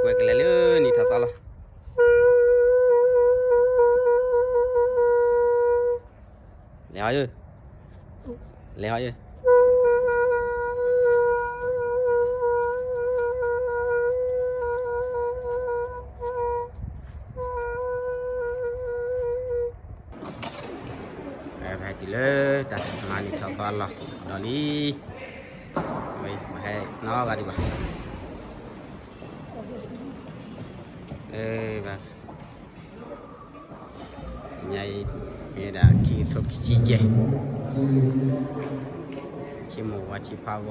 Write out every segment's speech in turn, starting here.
ကွဲးကလဲၤလၢနံၣ်ထီၣ်သီလီၤ. လဲၤဟီယ, လဲၤဟီယ. ပဟဲတုၤလၢတၢ်မၤနံၣ်ထီၣ်သီလီၤဒီးလံ, ဝဲဟဲနီၢ်ဂၤဒံးဘၣ်. ဘၣ် ညါအံၤ မ့ၢ်ဒၣ်ခံကထိခံဆံယဲၢ်, ဆံမိၢ်ဝါဆံဖးဂီၤ,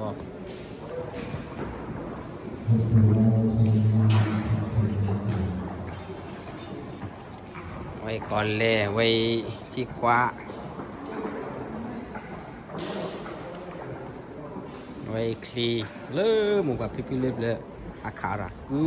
ဝဲအံၤကီၢ်လဲၢ်, ဝဲအံၤထံခွါ, ဝဲအံၤချံ, လၢမိၢ်ပှၢ်ဖံဖုလၢပျၢၤ အခးရၢ်ကူ အ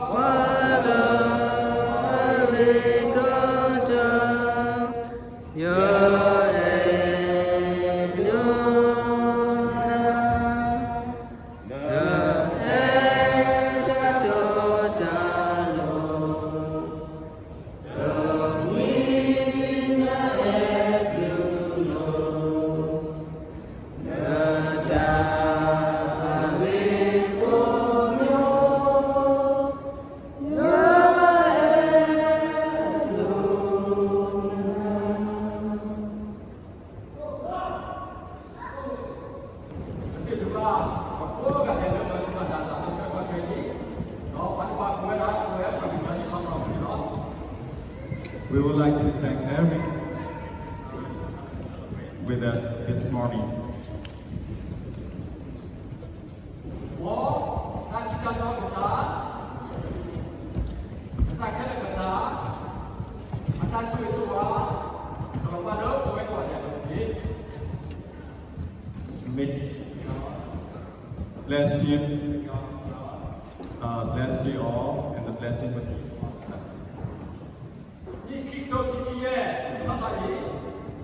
ဝဲဒၣ်ပကညီ, ပကညီတၢ်ဝံထံကီၢ်တၢ်သးဝံၣ်တအိၣ်. We would like to thank everyone with us this morning. မ်တၢ်ထံၣ်တၢ်တီကစၢ်, ကစၢ်ခဲလၢာ်ကစၢ်, အတၢ်ဆိၣ်ဂ့ၤဆိၣ်ဝါ, ဒီးပှၤလၢပဝဲကိးဂၤဒဲးန့ၣ် May bless you, uh, bless you all, and the blessing with you. နံၣ်ခံကထိခံဆံယဲၢ် ထီၣ်သီ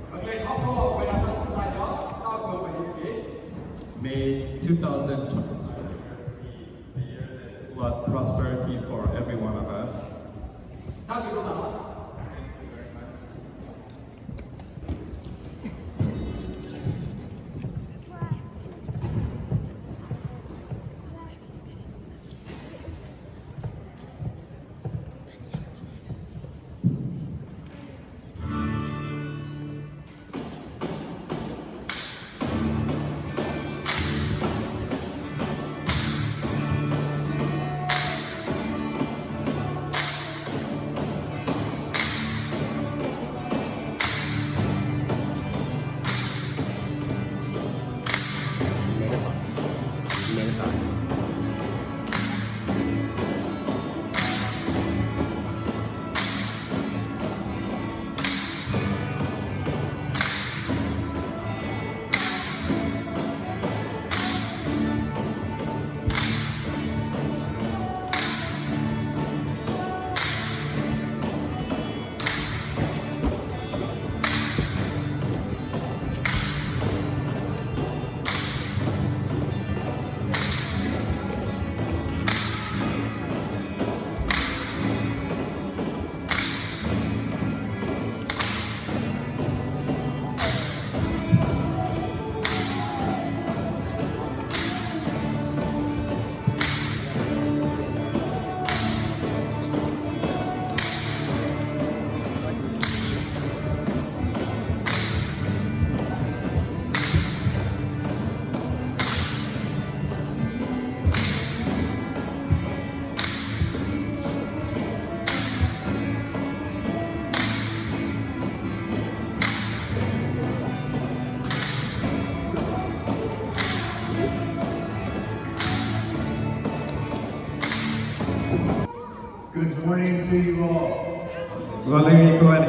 အံၤ, ပကလဲၤခီဖျိဝဲဒၣ်တၢ်သူၣ်ဖှံသးညီ, တၢ်အိၣ်ဖှိၣ်ပှဲၤန့ၣ်တက့ၢ်. May two thousand twenty-five be a year that brought prosperity for every one of us. တၢ်ဘျုးဒိၣ်မးလီၤ. Thank you very much. Good morning to you all. ဂီၤလၢအဂ့ၤကိးဂၤဒဲး.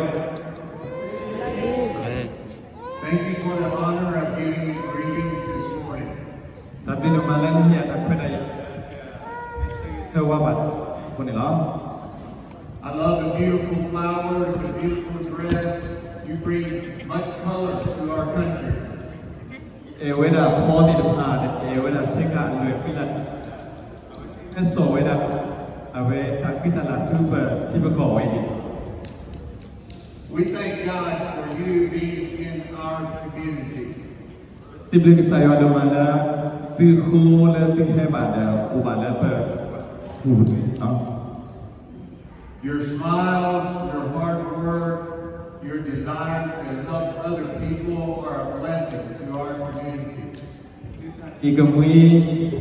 Thank you for the honor of giving you greetings this morning. တၢ်ဘျုးဒိၣ်မးလၢနဟ့ၣ်ယၤတၢ်ခွဲးတၢ်ယာ် ဆၢဝါဘၣ်အဃိန့ၣ်လီၤ. I love the beautiful flowers, the beautiful dress. You bring much color to our country. အဲၣ်ဝဲဒၣ်ဖီသ့ၣ်တဖၣ်, အဲၣ်ဝဲဒၣ်ဆ့ကၤအလွဲၢ်ဃံလၤ, ဟဲစိာ်ဝဲဒၣ် အဝဲတၢ်ဃံတၢ်လၤဆူပထံပကီၢ်ဝဲန့ၣ်. We thank God for you being in our community. စံးဘျုးကစၢ်ယွၤဒိၣ်မးလၢ သုဃိလၢသုဟဲဘၣ်ဒီးအိၣ်ဘၣ်လၢပပူၤန့ၣ်လီၤ. Your smiles, your hard work, your desire to help other people are a blessing to our community. အံၤကမှံ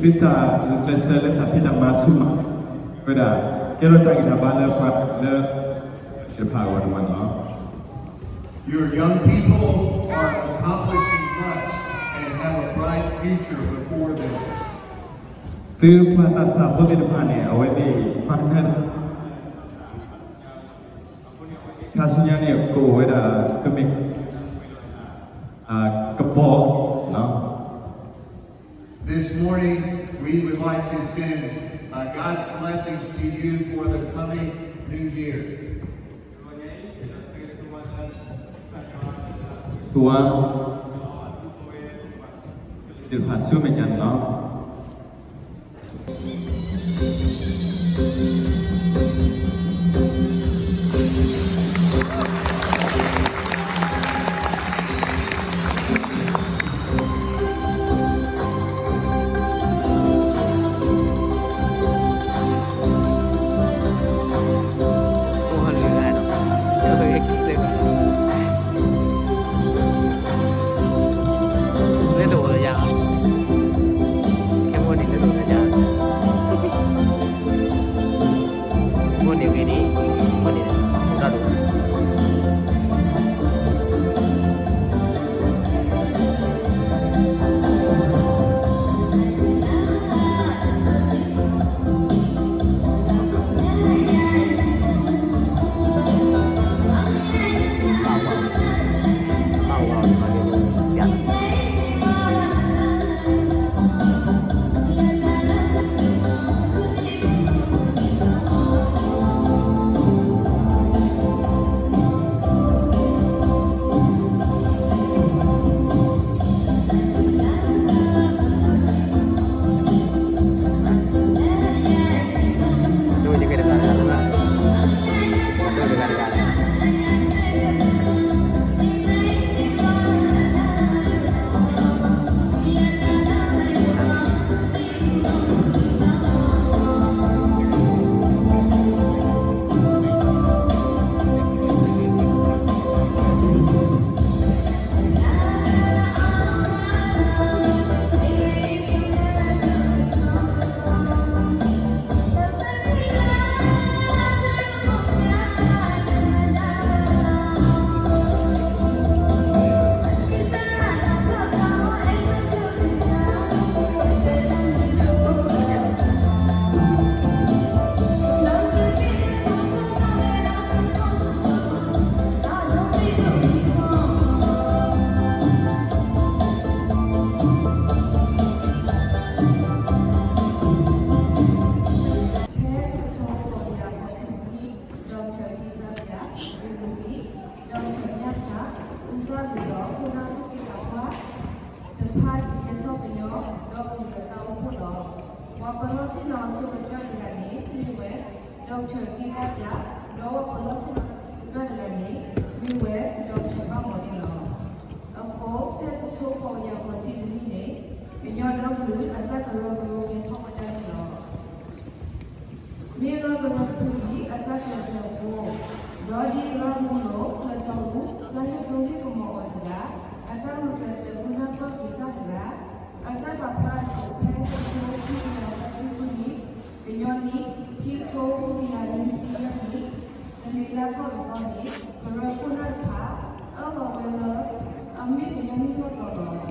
သုတၢ်ဂုာ်ကျဲးစၢးလၢတၢ်ဖံးတၢ်မၤဆူၣ်မးဝဲဒၣ် ကဲထီၣ်တၢ်ဂံၢ်တၢ်ဘါလၢပှၤလၢ တဖၣ်အဂီၢ်ဒိၣ်မးန့ၣ်လီၤ. Your young people are accomplishing much and have a bright future before them. သုပှၤသးစၢ်ဖိသ့ၣ်တဖၣ်န့ၣ် အဝဲသ့ၣ်မၤနၢၤ ခါဆူညါန့ၣ် ကအိၣ်ဝဲဒၣ်ကမ့ၢ် ကပီၤလီၤ. This morning, we would like to send, uh, God's blessings to you for the coming new year. သ့ၣ်တဖၣ်ဆူမဲာ်ညါန့ၣ်လီၤ. ဖဲတကထိဃိးကယၤဃိးဆံနွံနံၣ် Doctor ဒံသးပၠး ဝံၤလံ, Doctor ညၣ်စၢ် အုၣ်သးမုာ်ဒီးခိၣ်နၢ်သူၣ်က့သးပှၢ်တဖၣ် ဒုးကဲထီၣ်ကညီ ဒီးကလုာ်အတၢ်အိၣ်ဖှိၣ်လီၤ. ပှၤပၢၤလီၢ်ဆ့ၣ်နီၤအဆိကတၢၢ်တဂၤန့ၣ် မ့ၢ်ဝဲ Doctor ဒံသးပၠး, ဒီးပှၤပၢၤလီၢ်ဆ့ၣ်နီၤအဆိကတၢၢ်တဂၤန့ၣ် မ့ၢ်ဝဲ Doctor ဘၣ်မီၤန့ၣ်လီၤ. အဃိ ဖဲတကထိဃိးကယၤဃိးဆံနွံနံၣ်န့ၣ် ကညီဒီကလုာ်အတၢ်ကရၢကရိကဲထီၣ်ဝဲဒၣ်န့ၣ်လီၤ. မ့ၢ်လၢကရၢကရိအံၤအတၢ်ကျဲးစၢးအဃိ, ဒီးဒ်သရၣ်မုၣ်လိာ်လၢတီအူ တၢ်ဟ့ၣ်စိဟ့ၣ်ကမီၤအီၤတဂၤ, အတၢ်ဂုာ်ကျဲးစၢးမုၢ်လၢ်ထီၣ်က့ၤတၢ်တဂၤ, အတၢ်ပာ်ဖျါအသိးဖဲတကထိဃိးကယၤသၢဆံဃုနံၣ် ကညီနံၣ် ခံကထိဃိးကယၤနွံဆံယဲၢ်နံၣ် ကမ့ၢ်လၢထီၣ်ကသီန့ၣ် ကရၢခိၣ်နၢ်တဖၣ် အၢၣ်လီၤဝဲလၢ အမ့ၢ်ကညီနံၣ်ထီၣ်သီလီၤ.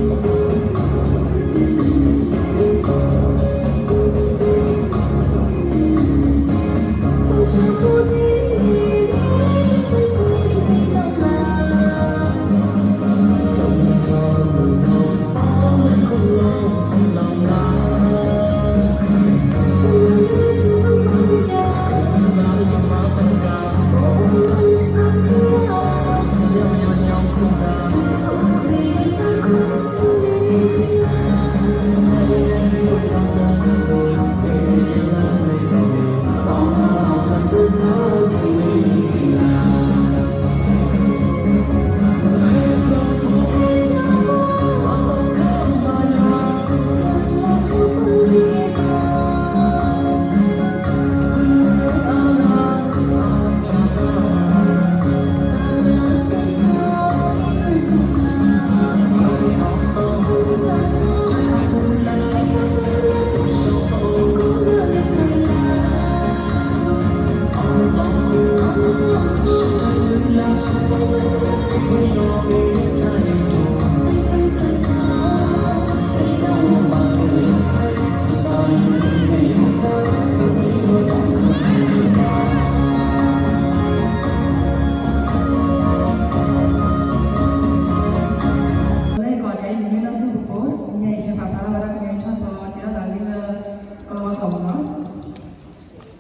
လၢကီၢ်ဒဲး ယမ့ၢ်နီၢ်ဆူၣ်ပူၤ, ညါအံၤ ဟဲပာ်ဖျါထီၣ်ဝဲဒၣ်ကညီထီၣ်သီ တ့ထီၣ်သးလၢ ကလီဝါကီၢ်ပူၤလီၤ.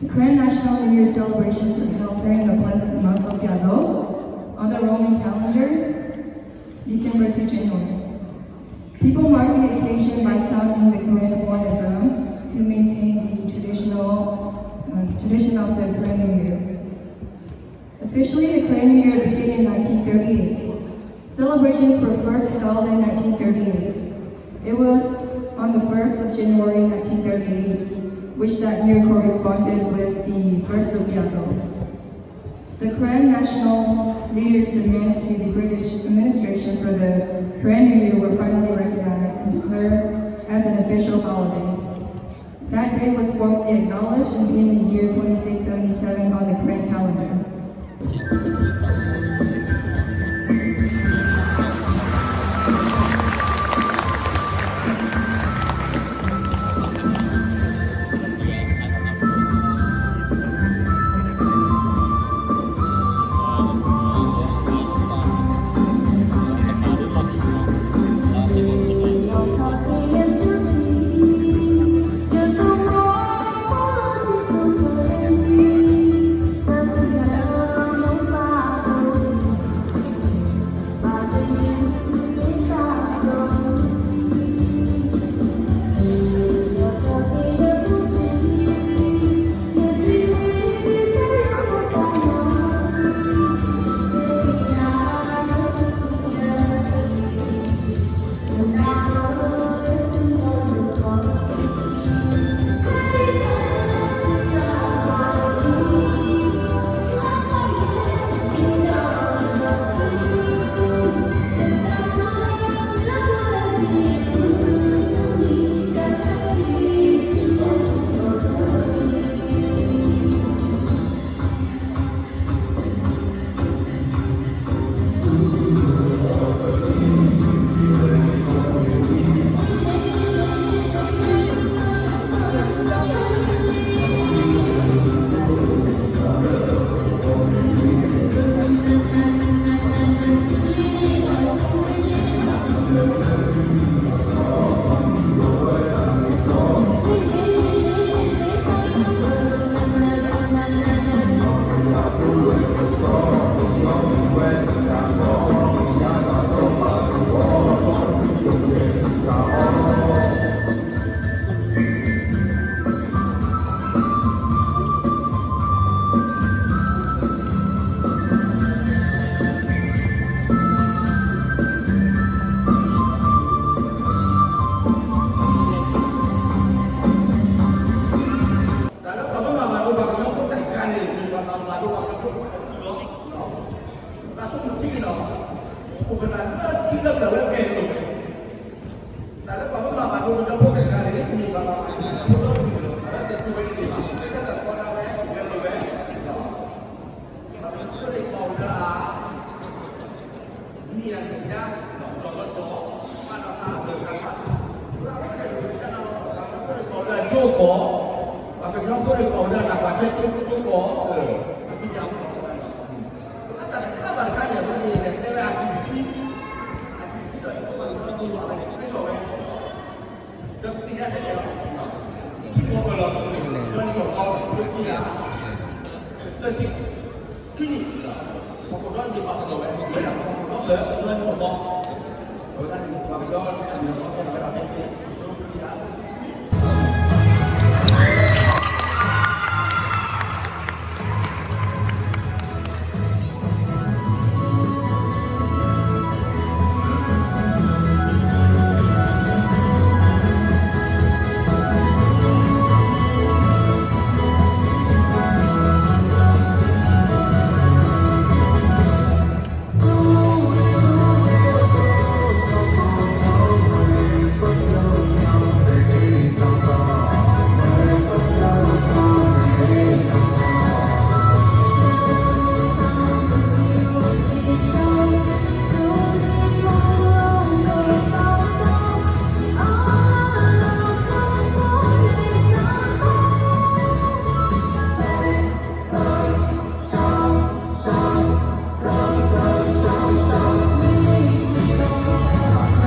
The Karen National New Year celebrations were held during the pleasant month of Piado on the Roman calendar, December to January. People mark the occasion by sounding the Karen horn and drum to maintain the traditional, um, tradition of the Karen New Year. Officially, the Karen New Year began in nineteen thirty-eight. Celebrations were first held in nineteen thirty-eight. It was on the first of January nineteen thirty-eight, which that year corresponded with the first of Piado. The Karen national leaders' demand to the British administration for the Karen New Year were finally recognized and declared as an official holiday. That day was formally acknowledged in, in the year twenty-six seventy-seven on the Karen calendar. တၢ်လၢပှၤမ့ၢ်မၤဘၣ်ဒိပှၤကညီဖိတဂၤန့ၣ် မ့ၢ်ပှၤမၤဘၣ်ဒိပှၤကညီဖိတဂၤလီၤ. တၢ်ဆိကမိၣ်ထံက့ၤလီၤ. အိၣ်ပတၢ်လၢထံလၢကီၢ်လၢအဂ့ၤလိာ်ဝဲ တၢ်လၢပှၤမ့ၢ်မၤဘၣ်ဒိပှၤကညီဖိတဂၤန့ၣ် မ့ၢ်ပှၤမၤဘၣ်ဒိပှၤကညီဖိတဂၤလီၤ. တၢ်လၢတတူၢ်ဝဲတန့ၢ်ဘၣ် ကစၢ်တၢ်ကီတၢ်ဝဲ ဂဲၤလိာ်ဝဲ တၢ်ပၢၢ်ဆၢန့ၣ် ပှၤအိၣ်လၢအ မ့ၢ်အမဲာ်ညါ လီၤကစီၣ် မၤတၢ်ဆါ ကီၢ်ဒၣ်ကၠိကီၢ်, ပှၤကညီဖိန့ၣ် ကီၢ်ဒၣ်တၢ်ကွၢ်ထွဲကၠိကီၢ်, ပသ့ၣ်ညါ, အတၢ်တခါဘၣ်တခါန့ၣ် ပသ့ၣ်ညါတဲဝဲအထံၣ်တဆံ, အထံၣ်တဆံဒီး ပှၤကညီဖိဘၣ်ဝဲန့ၣ် ဖဲထီၣ်ဝဲ ဒီးပသ့ၣ်ညါစ့ၢ်ကီးလီၤ, ထံကီၢ်ပၢၢ်လီၤ, ဒီးထီၣ်ကီၢ် ဒိးသံဧါ, သၢဆံ ခံနံၣ်, ပှ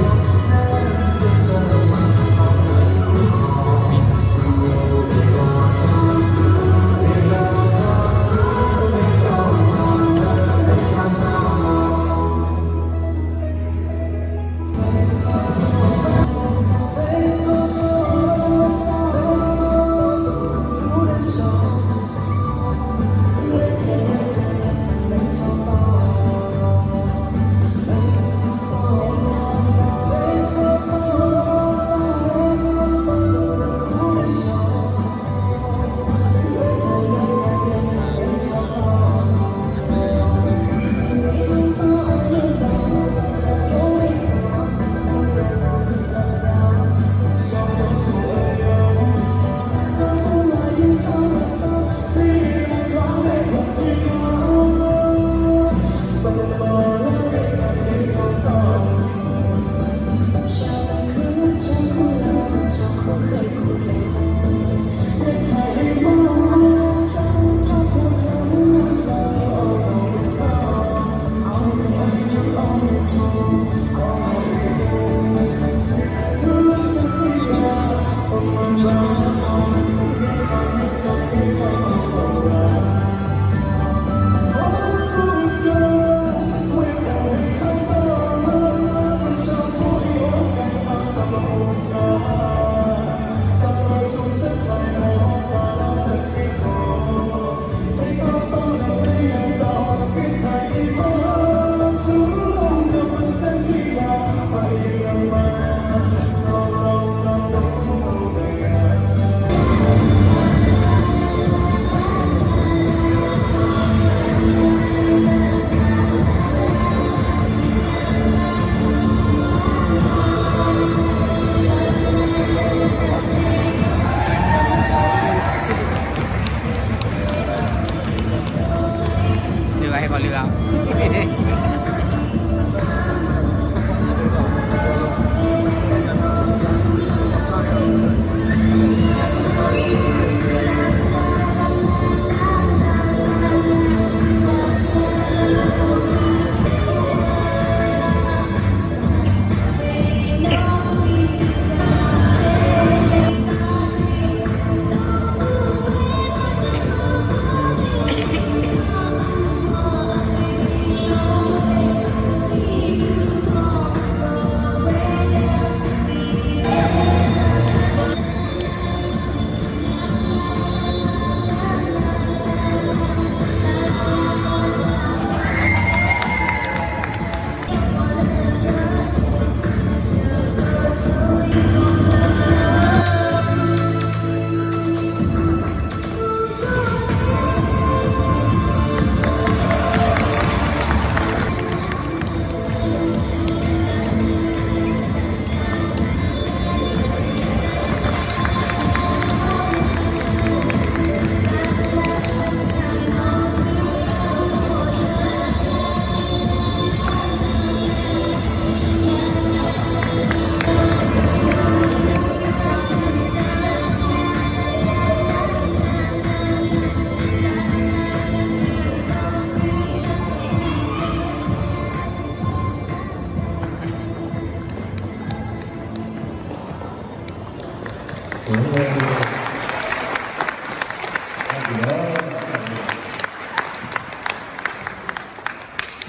ၤကညီန့ၣ်ပာ်ပနီၣ်ဝဲ ဝဲဒၣ်ပှၤကညီလၢကညီထီၣ်ကီၢ်, အဝဲဒၣ်န့ၣ်ပှၤကညီလၢအမံၤလီၤကီၢ်ဝဲဒၣ်ဖဲန့ၣ် လၢဂၤဟဲကီးလၢဂၤ Thank you.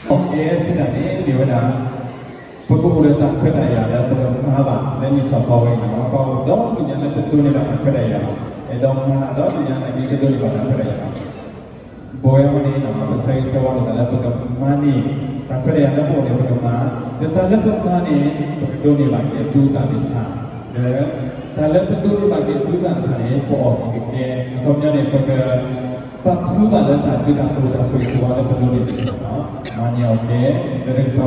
ကဲစံးတၢ်န့ၣ် မ့ၢ်ဝဲဒၣ် ပကအိၣ်ဒီးတၢ်ခွဲးတၢ်ယာ်လၢပကမၤဘၣ်လၢနံၣ်ထီၣ်သီဝဲအံၤန့ၣ်လီၤ. ပအိၣ်ဒီဒူၣ်ညါလၢပဒိးန့ၢ်ဘၣ်တၢ်ခွဲးတၢ်ယာ်လီၤ. အဲၣ်ဒိးမၤတၢ်ဒီဒူၣ်ညါန့ၣ် ဒ်တဒိးန့ၢ်ဘၣ်တၢ်ခွဲးတၢ်ယာ်လီၤ. ပဝဲအံၤန့ၣ် ပဆၢဂ့ၤဆၢဝါလိာ်သးလၢပကမၤန့ၢ် တၢ်ခွဲးတၢ်ယာ်လၢပအိၣ်န့ၣ် ပကမၤ, ဒီးတၢ်လၢပမၤန့ၣ် ပကဒိးန့ၢ်ဘၣ်က့ၤအသူအသၣ်သ့ၣ်တဖၣ်, ဒီးတၢ်လၢပဒိးန့ၢ်ဘၣ်က့ၤအသူအသၣ်တဖၣ်န့ၣ် ပအီၣ်က့ၤကကဲ, အခီပညီန့ၣ် ပက သးဖုးဘၣ်လၢတၢ်ဘျုးတၢ်ဖှိၣ်တၢ်ဆိၣ်ဂ့ၤဆိၣ်ဝါလၢပဒိးန့ၢ်တဖၣ်န့ၣ်လီၤ. မၤန့ၢ်အီၣ်ကဲ, လၢတကတီၢ်ဃီ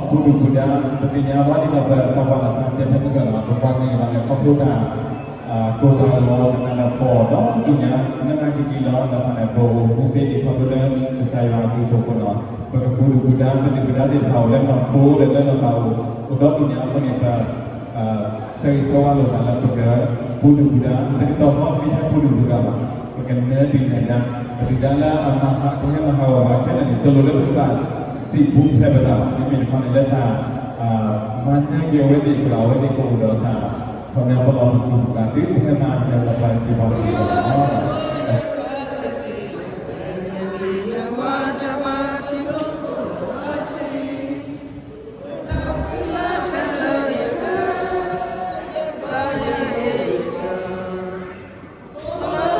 ပူၤဒုၣ်ပူၤဒါ ပသ့ၣ်ညါဘၣ်ဒ်သိးပသးပှၢ်လၢ်စၢ်တဲဖဲမုၢ်ကၢၢ်လီၤ. ပပှၤကလုာ်ဘၣ်လဲၤခီဖျိတၢ် ကိၢ်တၢ်ဂီၤ ကနၣ်တၢ်ဖီၣ်ဒီဒူၣ်ညါ နးနးကျံၤကျံၤလီၤ. ဘၣ်ဆၣ်န့ၣ် ပအိၣ်မူသ့ဒံးခီဖျိလၢ ကစၢ်ယွၤအဘျုးအဖှိၣ်အဃိလီၤ. ပကပူၤဒုၣ်ပူၤဒါ ပဒုၣ်ပဒါသ့ၣ်တဖၣ်အိၣ်လၢနီၢ်ခိဒီးလၢနီၢ်သးအိၣ် အိၣ်ဒီဒူၣ်ညါအဃိန့ၣ် ပ ဆၢဂ့ၤဆၢဝါလိာ်သးလၢပကပူၤဒုၣ်ပူၤဒါ, တကတီၢ်ဃီမ့ၢ်ဟဲပူၤဒုၣ်ပူၤဒါဘၣ်, ပကနၢၤဒုၣ်နၢၤဒါ, ပဒုၣ်ဒါလၢအမၤဟး ကဟဲမၤဟးဂီၤဘၣ်ခဲလၢာ်န့ၣ် တလိၣ်လၢပကဘၣ်စံးပူၤဖျဲးပသးဘၣ်. မ့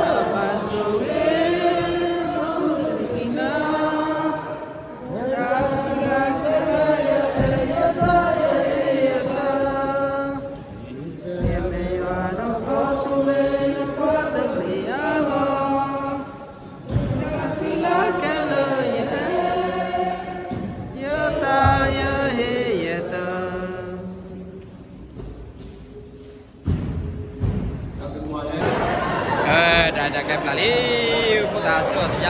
မ့ၢ်တခီန့ၣ်လၢတၢ် မၤနၢၤက့ၤအဝဲသ့ၣ်ဆိဒၣ် အဝဲသ့ၣ်ကအိၣ်ဒီးတၢ် ခီပညီပလီၢ်ပသူၣ်ပသး သုတဟဲမၤနၢၤပှၤသ့ၣ်တဖၣ်န့ၣ်လီၤ. တၢ်တၢ်ကဲပျၢ်လံ, ဖိသၣ်တၢ်တယါလီၤ,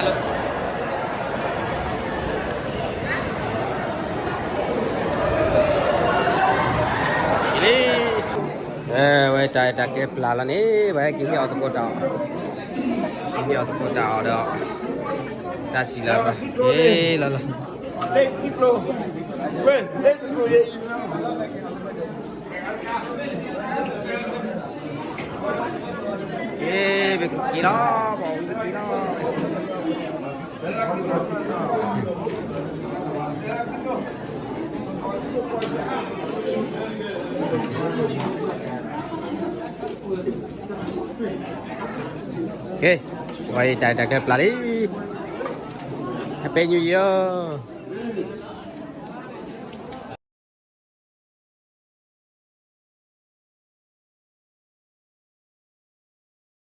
လံ, ဝဲတၢ်တၢ်ကဲပျၢ်လီၤန့ၣ် ဝဲကဟ့ၣ်အီၤသကိးတၢ်အီၣ်, ကဟ့ၣ်အီၤသကိးတၢ်အီၣ်ဒီး တၢ်စံးလီၤ, ဟ့ၣ်လီၤလီၤ. က့ၤလီၤ, ပက့ၤလီၤ. က့ၤ, ဝဲတၢ်တၢ်ကဲပျၢ်လံ, Happy New Year.